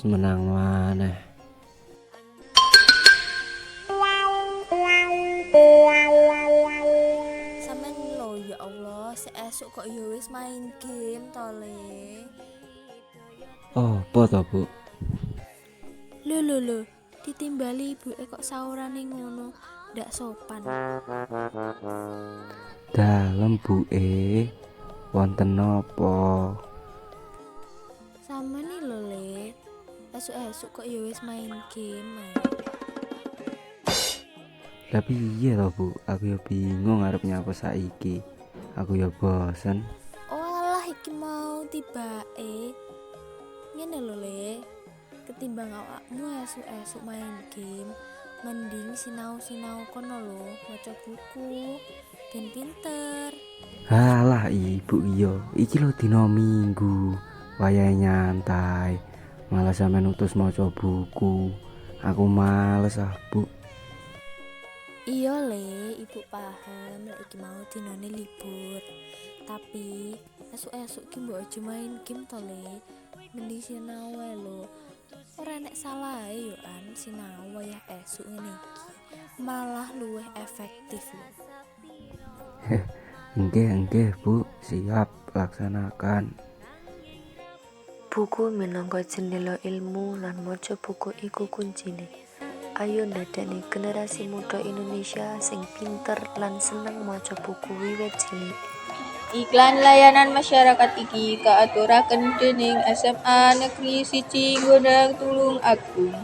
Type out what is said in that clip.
Menang maneh. Sampeyan lho, ya Allah, sek esuk kok ya wis main game to, Le. Apa to, Bu? Lho lho lho, ditimbali ibuke kok saurane ngono, ndak sopan. Dalem, Buke. Wonten napa? Sampeyan iki lho, Le. Esuk-esuk kok ya wis main game ae. Lah piye to, Bu? Aku ya bingung arep nyapa saiki. Aku ya bosen. Oalah, iki mau tibake. Ngene lho, Le. Ketimbang awakmu esuk-esuk main game, mending sinau-sinau kono lho, maca buku, ben pinter. Halah, Ibu iya, iki lho dina Minggu. Wayahe nyantai. Malah sampean utus maca buku. Aku males ah, Bu. Iya, Le, Ibu paham lek iki mau dinane libur. Tapi esuk-esuk ki mbok aja main game to, Le. Mending sinau wae lho. Ora enek salahe yo an sinau wayah esuk ngene iki. Malah luwih efektif lho. Nggih, nggih, Bu. Siap laksanakan. Buku minangka jendela ilmu lan maca buku iku kuncine. Ayo ndadekne generasi muda Indonesia sing pinter lan seneng maca buku wiwit cilik. Iklan layanan masyarakat iki kaaturaken dening SMA Negeri 1 Gondang Tulungagung.